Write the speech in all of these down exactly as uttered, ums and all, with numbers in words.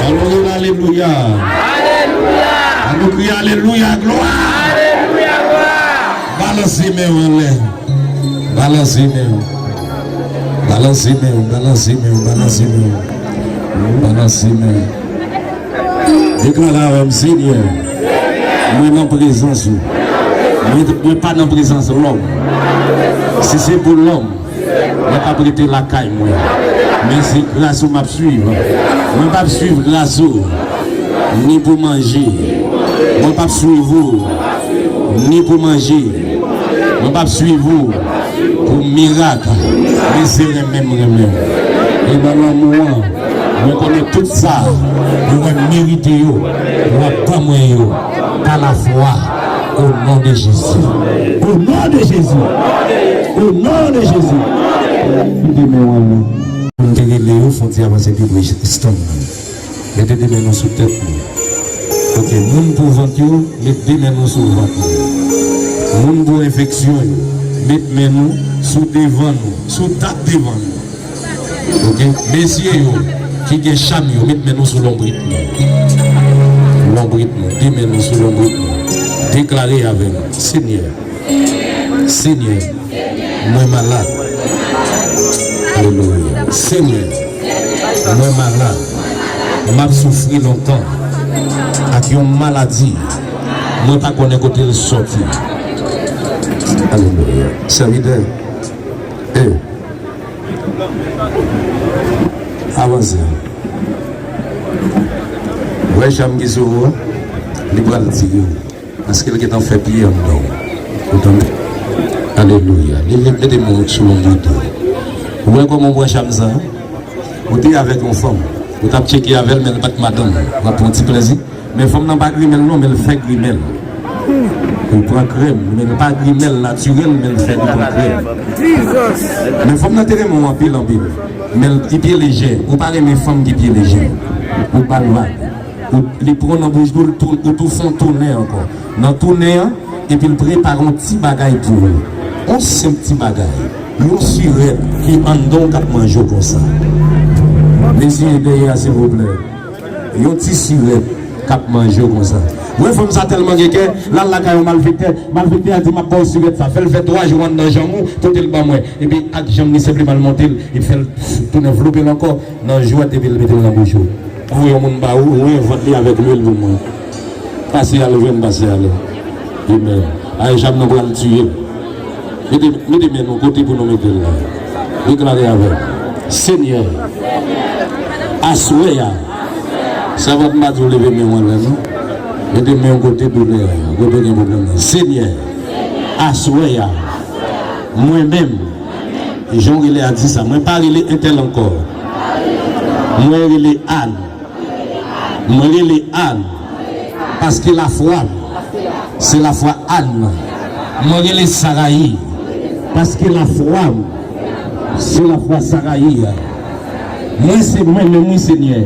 Ann rele alelouya. Ann nou kriye alelouya, glwa. Balanse men w anlè. Balanse men w. Balanse men w, balanse men w, balanse men w. Balanse men w. Deklare avè m, Senyè, mwen nan prezans ou. Mwen, mwen pa nan prezans lòm. Si se pou lòm, mwen t ap rete lakay mwen. Men se gras ou m ap swiv. Mwen p ap swiv gras ou, ni pou manje. Mwen p ap swiv ou, ni pou manje. Mwen p ap swiv ou pou mirak. Men se renmen m renmen w. E nan lanmou an, mwen konnen tout sa mwen merite yo, w ap ban mwen yo pa lafwa, o non de Jezi. O non de Jezi. O non de Jezi. Mete men w anlè. M te rele yo, fon ti avanse pi pre estanm nan. Mete de men nou sou tèt nou. Ok, moun pou vant yo, met de men nou sou vant nou. Moun pou enfeksyon yo, met men nou sou devan nou, sou dat devan nou. Ok, mesye yo ki gen cham yo, met men nou sou lonbrit nou. Lonbrit nou, de men nou sou lonbrit nou. Deklare avè m, Senyè. Senyè, mwen malad. Alelouya. Senyè, mwen malad. M ap soufri lontan ak yon maladi. Mwen pa konnen kote l sòti. Alelouya. Sèvitè. E. Avanse. Wè cham ki sou ou an? Li pral tire w. Paske l gentan fè pye anndan w. Ou tande? Alelouya. Leve, mete men w sou lonbrit ou. Ou wè kòman w pran cham sa a? Ou te avèk yon fanm. Ou t ap tcheke avè l, men l pa t madanm ou. W ap pran ti plezi. Men fanm nan pa grimèl non, men l fè grimèl. Ou pran krèm, men l pa grimèl natirèl, men l fè, li pran krèm. Men fanm nan te renmen w anpil, anpil. Men l, li pye lejè. Ou pa renmen fanm ki pye lejè. Ou ba l vag. Ou, li pran nan bouch li, ou tou, ou tou fè yon tounen ankò. Nan tounen an, epi l prepare yon ti bagay pou ou. Yon senp ti bagay. Yon sirèt ki anndan w k ap manje w konsa. Mesye dèyè a, silvouplè. Yon ti sirèt k ap manje w konsa. Ou wè fanm sa tèlman gen kè, l al lakay yon malfektè. Malfektè a di, "M ap ba w sirèt sa." Fè l fè twa jou anndan janm ou, pote l ban mwen. Epi ak janm li senpleman l monte l, li fè l tounen vlope l ankò nan jwèt epi l mete l nan bouch ou. Voye yon moun ba ou, ou envant li avèk lwil pou mwen. Pase ale, jwenn pase ale. Amen. Ay, cham nan pral tiye l. Mete, mete men nou kote pou nou mete l la. Deklare avè m. Senyè, aswè a, sèvant m pa di w leve men w anlè non. Mete men w kote doulè a, kote gen pwoblèm nan. Senyè, aswè a, mwen menm, jan w rele a di sa, mwen pa rele entèl ankò. Mwen rele Ann. Mwen rele Ann, paske lafwa m se lafwa Ann nan. Mwen rele Sarayi, paske lafwa m se lafwa Sarayi a. Mwen se mwen menm wi, Senyè.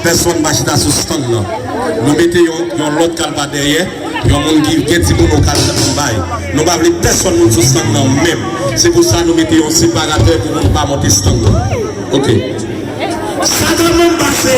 Pèsonn pa chita sou stand nan. Nou mete yon, yon lòt kalba dèyè, yon moun ki gen timoun yo kal bay. Nou pa vle pèsonn moun sou stand nan menm. Se pou sa nou mete yon separatè pou moun pa monte stand nan. Ok. Sa kanmenm pase.